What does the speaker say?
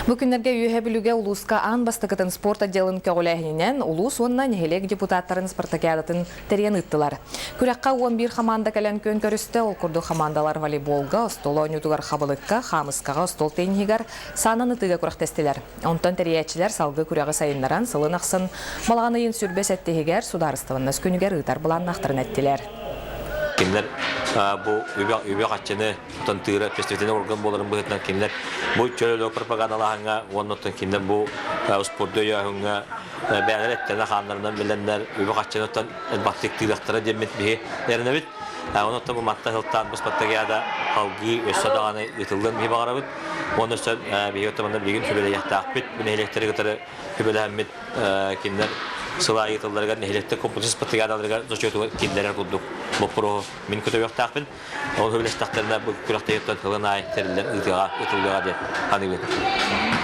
Бу күннэргэ Үөһэ Бүлүүгэ улууска аан бастакытын спорт отделын көҕүлээһининэн улуус уонна нэһилиэк депутаттарын спартакиадатын тэрийэн ыыттылар. Күрэххэ 11 хамаанда кэлэн күөн көрүстэ. Ол курдук хамаандалар волейболга, остуол оонньуутугар хабылыкка, хаамыскаҕа, остуол тенниһигэр, саанан ытыыга күрэхтэстилэр. Онтон тэрийээччилэр салгыы күрэҕи сайыннаран сылын ахсын балаҕан ыйын 27-һигэр судаарыстыбаннас күнүгэр ыытар былааннаахтарын эттилэр. Кинилэр бу үбү-харчыны оттон тыыра общественный орган буоларын быһыытынан кинилэр бу чөл пропагандалааһыҥҥа уонна оттон кинилэр бу спорду өйөөһүҥҥэ бэйэлэр эттэринэн хааннарынан билэннэр үбү-харчыны оттон элбэхтик тыырыахтара диэммит биһи эрэнэбит. Онон оттон бу мантан сылтаан бу спартакиада салгыы өссө даҕаны ыытыллыан биһи баҕарабыт. Уонна өссө биһиги оттон манна билигин сүбэлэһиэхтээхпит. Бу нэһилиэктэри кытары сүбэлэһэммит кинилэр сыл аайы ыытылларыгар нэһилиэктэр комплекс спартакиадаларыгар зачетугар киллэрэр курдук боппуруоһу мин көтөбүөхтээхпин. Ол сөбүлэстэхтэринэ бу күрэхтэһииттэн сылын аайы тэриллэн ыытыаҕа, ытыллыаҕа диэн саныыбын.